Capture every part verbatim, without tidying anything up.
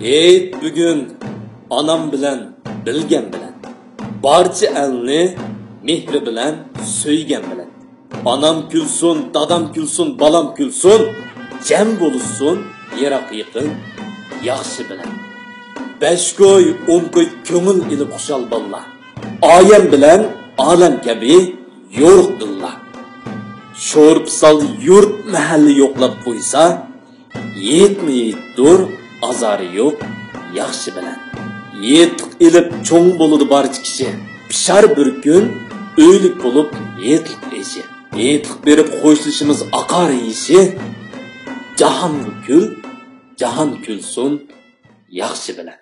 ھېيت بۈگۈن ئانام بىلەن، بىلگەن بىلەن، بارچە ئەلنى مېھرى بىلەن سۆيگەن بىلەن. ئانام كۈلسۇن، دادام كۈلسۇن، بالام كۈلسۇن، جەم بولۇشسۇن يىراق يېقىن ياخشى بىلەن. بەش كوي، ئون كوي كۆڭۈل ئېلىپ خۇشال بالىلار، ئايەم بىلەن ئالەم كەبى يورۇق دىللار. شورپا سالدى يۇرت مەھەللە يوقلاپ قويسا، ھېيتمۇ ھېيتتۇر، ئازارى يوق ياخشى بىلەن. ھېيتلىق ئېلىپ چوڭ بولىدۇ بارچە كىشى، پىشار بىر كۈن ئۆيلۈك بولۇپ ھېيتلىق ئېشى. ھېيتلىق بېرىپ خوشلىشىمىز ئاقار يېشى. جاھانغا كۈل، جاھان كۈلسۇن ياخشى بىلەن.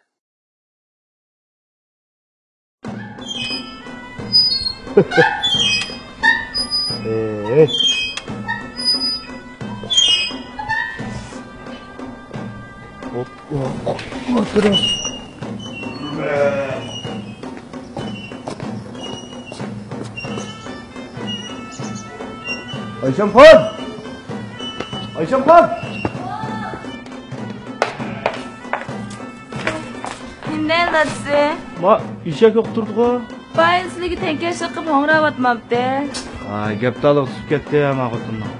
ئەي. ئايشەمخان! ئايشەمخان! نېمە دەيدۇ دادىسى؟ ما، ئېشەك يوق تۇرىدىغۇ؟ بايا سىلىگە تەڭكەشلىك قىلىپ ھوڭراۋاتمامتى؟ ھا، گەپ تالىغا چۈشۈپ كەتتى ما خوتۇننىڭ.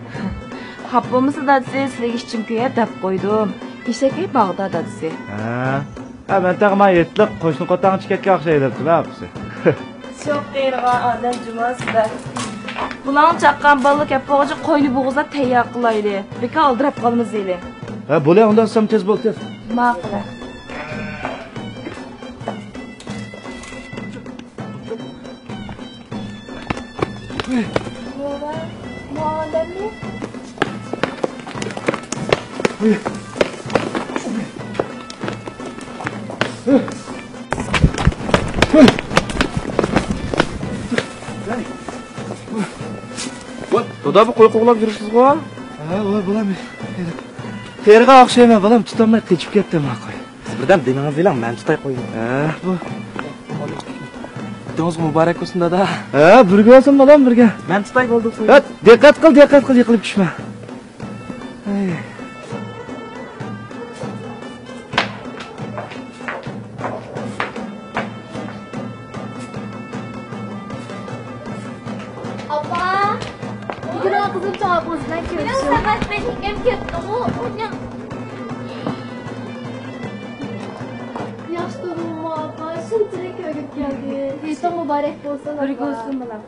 خاپا بولمىسا دادىسى، سىلىگە ئىچىم كۆيەر دەپ قويدۇم. ئېشەكى باغدا دادىسى. ھە. ھە، مەن تېخى ما ھېيتلىق قوشنا قوتانغا چىقىپ كەتكەن ئوخشايدۇ دەپتىمەن ئاپىسى. شوق قېرىغان ئادەم جۇمۇ سىلەر. بۇلارنى چاققان بالىلار كەپ بولغۇچە قوينى بوغۇزلاپ تەييار قىلايلى. بىكار ئالدىراپ قالىمىز ھېلى. ھە، بولە، ئۇنداق دېسەم تېز بول، تېز. ماقۇل. دادا، بۇ قوي قوغلاپ يۈرۈشسىزغۇ؟ ھە، ۋاي بالام. تېرىغا ئوخشايمەن بالام، تۇتالماي قېچىپ كەتتى ما قوي. سىز بىردەم دېمىڭىز بېرىڭ، مەن تۇتاي قوينى. ھە، بۇ. ئىتىڭىزگە مۇبارەك بولسۇن دادا. ھە، بىرگە بولسۇن بالام، بىرگە. مەن تۇتاي بولدى قوينى. ھە، دىققەت قىل، دىققەت قىل، يىقىلىپ چۈشمە. ھەي. ئاپا! بۈگۈن قىزىم چوڭ ئاپىڭىز بىلەن كۆرۈشۈپ. سەمەت بەگ ئەكەم كەپتىغۇ، ئۇنىڭ. ياخشى تۇردۇڭمۇ ئاپا؟ شۇنچىلىك كۆرگۈم كەلدى. ھېيتىڭ مۇبارەك بولسۇن، بىرگە ئاپا. بولسۇن بالام.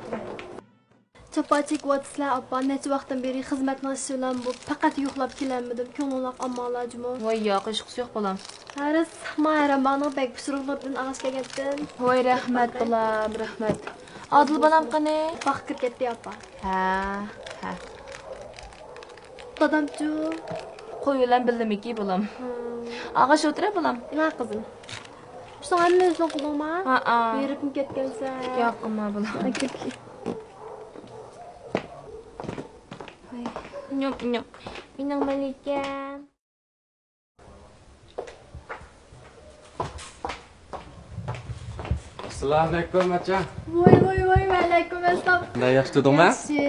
جاپا چېكىۋاتىسىلەر ئاپا، نەچچە ۋاقىتتىن بېرى خىزمەتنىڭ ئىشى بىلەن بولۇپ پەقەت يۇخلاپ كېلەلمىدىم، كۆڭلۈڭلار ئامانلا جۇمۇ. ۋاي ياق، ھېچقىسى يوق بالام. ھە راست، ما ھەرەمباغنىڭ بەگ پىشۇرۇقلىرىدىن ئاغاچ كەلگەنتىم. ۋاي رەھمەت بالام، رەھمەت. ئادىل بالام قېنى؟ باغقا كىرىپ كەتتى ئاپا. ھە، ھە. دادامچۇ؟ قوي بىلەن بىللىمىكى بالام؟ ھىم. ئاغاچ ئولتۇرە بالام. ئىلا قىزىم. شۇڭا ھەممە ئۆزۈڭ قىلدىڭما؟ ھەئە. ھېرىپمۇ كەتكەنسەن. ياق، قىلما بالام. ئاكىرىپ كېت. ياق، ياق. مېنىڭ مەلىكەم. ئەسسالامۇئەلەيكۇم ئاچا. ۋوي، ۋوي، ۋوي، ۋەئەلەيكۇم ئەسسالام. قانداق، ياخشى تۇردۇڭما؟ ياخشى.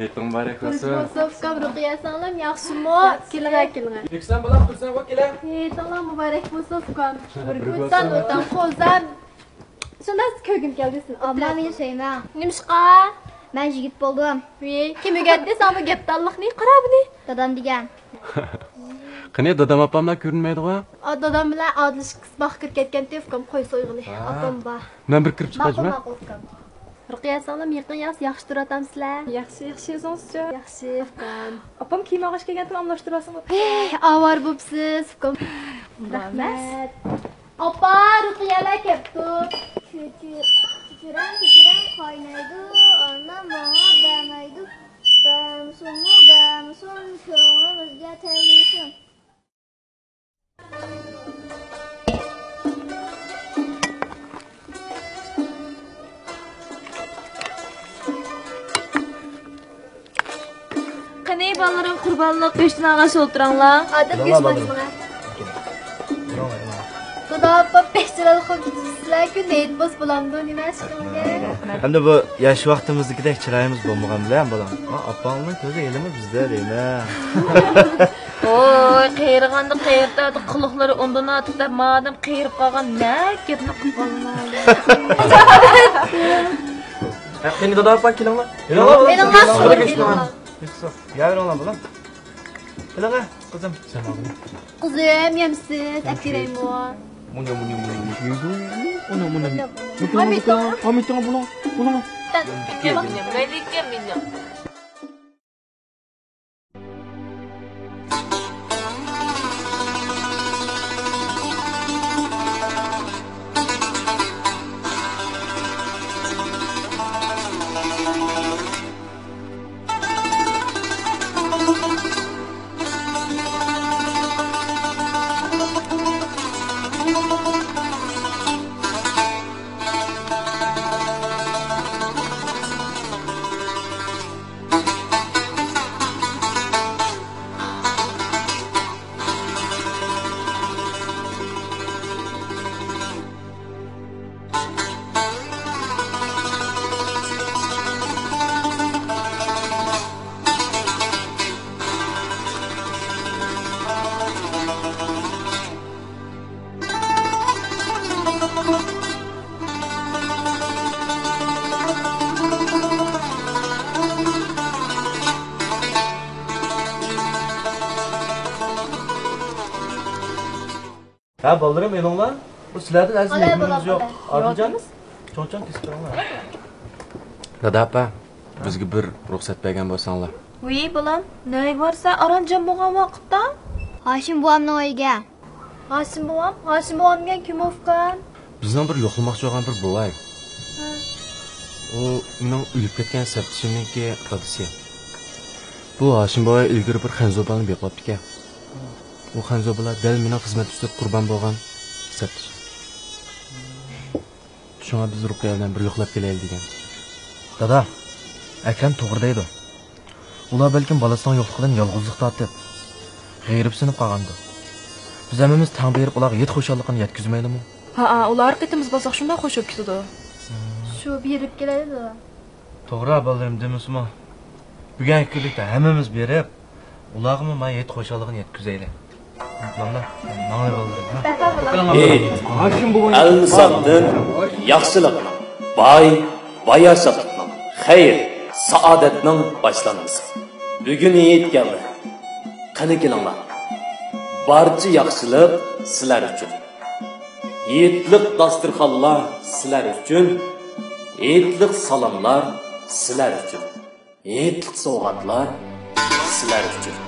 ھېيتىڭ مۇبارەك بولسۇن. بولسۇن، ئۇكام، رۇقىيە سىڭلىم ياخشىمۇ؟ كېلىڭە، كېلىڭە. ئېكسان بالام، تۇرساڭ، بۇ كېلە. ھېيتىڭلار مۇبارەك بولسۇن، ئۇكام. بىر بولسۇن، ئۆتەڭ قوزام. شۇنداق كۆرگۈم كەلدى سېنى. ئابلا، مېنى سۆيمەڭ. نېمىشقا؟ مەن يىگىت بولدۇم. ۋىي، كىم ئۆگەتتى ساڭا بۇ گەپدانلىقنى؟ قارا بۇنى. دادام دېگەن. قېنى، دادام ئاپاملار كۆرۈنمەيدىغۇ؟ ئا، دادام بىلەن ئادىل ئىككىسى باغقا كىرىپ كەتكەنتى، ئۇكام، قوي سويغىلى. ھا. ئاپام بار. مەن بىر كىرىپ چىقاي جۇمۇ. ماقۇل، ماقۇل، ئۇكام. رۇقىيە سىڭلىم، يېقىن ياخشى، ياخشى تۇرۇۋاتامسىلەر؟ ياخشى، ياخشى، ئۆزىڭىزچۇ؟ ياخشى، ئۇكام. ئاپام كىيىم ئالغاچ كەلگەنتىم، ئالماشتۇرۇۋالسام بولىدۇ. ھېي، ئاۋارە بوپسىز، ئۇكام. رەھمەت. ئاپا، رۇقىيەلەر كەپتۇ. كۆچۈر-، كۆچۈرەم، كۆچۈرەم، قاينايدۇ، ئانام ماڭا بەرمەيدۇ. بەرمىسۇنمۇ، بەرمىسۇن، كۆڭلىمىزگە تەگمىسۇن. قېنى، بالىلىرىم، قۇربانلىق گۆشتىن ئالغاچ ئولتۇرۇڭلار. ئادەم گۆش ماشىنىغا. دادا، ئاپا، بەك چىرايلىق بولۇپ كېتىپسىزلەر-كۇ، نېيىت بولسا بولامدۇ، نېمە ئىش قىلغۇ؟ ھەمدە بۇ ياش ۋاقتىمىزدىكىدەك چىرايىمىز بولمىغان بىلەن، بالام. ھا، ئاپاڭنىڭ كۆزى ھېلىمۇ بىزدە دەيمەن. ھوي، قېرىغاندا قېرىتاتتى، قۇلىقلىرى ئۇندىناتتى دەپ، مادەم قېرىپ قالغان نە گەپنى قىلىپ قالدىڭلار؟ ھە، قېنى دادا ئاپا، كېلىڭلار. كېلىڭلار، كېلىڭلار، كېلىڭلار. كېلىڭلار. ياۋېرىڭلار، بالام. كېلىڭە، قىزىم. سەن ئالدىڭ. قىزىم، يەمسىز، ئەكىرەيمۇ. مۇنى، مۇنى، مۇنى، مۇنى. مۇنى، مۇنى، مۇنى. ھامىتىڭ. ھامىتىڭ، بۇنىڭ، بۇنىڭ. مەلىكە مېنىڭ. ھە، بالىلىرىم، ئېلىڭلار. بۇ سىلەردىن ئەزىز مېھمىنىمىز يوق. ئارغىنجان، چوڭ-چوڭ كېسىپ بېرىڭلار. دادا ئاپا، بىزگە بىر رۇخسەت بەرگەن بولساڭلار. ۋىي، بالام، نەگە بارىسەن ئارانجان بولغان ۋاقىتتا؟ ھاشىم بوۋامنىڭ ئۆيىگە. ھاشىم بوۋام؟ ھاشىم بوۋام دېگەن كىم ئۇكام؟ بىزنىڭ بىر يوقلىماقچى بولغان بىر بوۋاي. ھە. ئۇ مېنىڭ ئۆلۈپ كەتكەن سەپدىشىمنىڭكى دادىسى. بۇ ھاشىم بوۋاي ئىلگىرى بىر خەنزۇ بالىنى بېقىۋاپتىكەن. ئۇ خەنزۇ بالا دەل مېنىڭ خىزمەت ئۈستىدە قۇربان بولغان سەپدىشىم. شۇڭا بىز رۇقىيە بىلەن بىر يوقلاپ كېلەيلى دېگەن. دادا، ئەكرەم توغرا دەيدۇ. ئۇلار بەلكىم بالىسىنىڭ يوقلۇقىدىن يالغۇزلۇق تارتىپ، غېرىبسىنىپ قالغاندۇ. بىز ھەممىمىز تەڭ بېرىپ ئۇلارغا ھېيت خۇشاللىقىنى يەتكۈزمەيلىمۇ؟ ھەئە، ئۇلار ھەر قېتىم بىز بارساق شۇنداق خۇش بولۇپ كېتىدۇ. شۇ بېرىپ كېلەيلى دادا. توغرا، بالىلىرىم دېمىسىمۇ، بۈگۈنكى كۈنلۈكتە ھەممىمىز بېرىپ، ئۇلارغىمۇ مانا ھېيت خۇشاللىقىنى يەتكۈزەيلى. مانا، ماڭا بالىلىرىم، ھە؟ ھېيت ئەلمىساقتىن ياخشىلىقنىڭ، باي باياشاتلىقنىڭ، خەير سائادەتنىڭ باشلانغۇسى. بۈگۈن ھېيت كەلدى. قېنى كېلىڭلار. بارچە ياخشىلىق سىلەر ئۈچۈن. ھېيتلىق داستۇرخانلار سىلەر ئۈچۈن، ھېيتلىق سالاملار سىلەر ئۈچۈن، ھېيتلىق سوۋغاتلار سىلەر ئۈچۈن.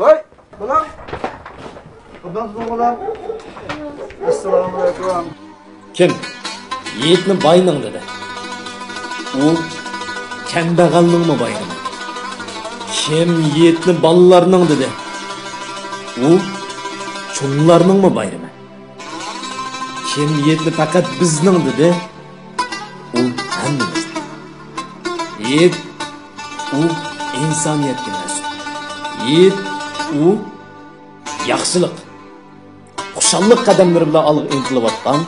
ۋاي! بۇلار ئوبدانسىز بولغۇلار. ئەسسالامۇئەلەيكۇم. كىم ھېيتنى باينىڭ دېدى؟ ئۇ كەمبەغەلنىڭمۇ بايرىمى؟ كىم ھېيتنى بالىلارنىڭ دېدى؟ ئۇ چوڭلارنىڭمۇ بايرىمى؟ كىم ھېيتنى پەقەت بىزنىڭ دېدى؟ ئۇ ھەممىمىزنىڭ. ھېيت ئۇ ئىنسانىيەتكە مەنسۇپ. ھېيت ئۇ ياخشىلىق، خۇشاللىق قەدەملىرى بىلەن ئالغا ئىنتىلىۋاتقان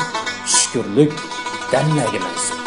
شۈكۈرلۈك دەملەرگە مەنسۇپ.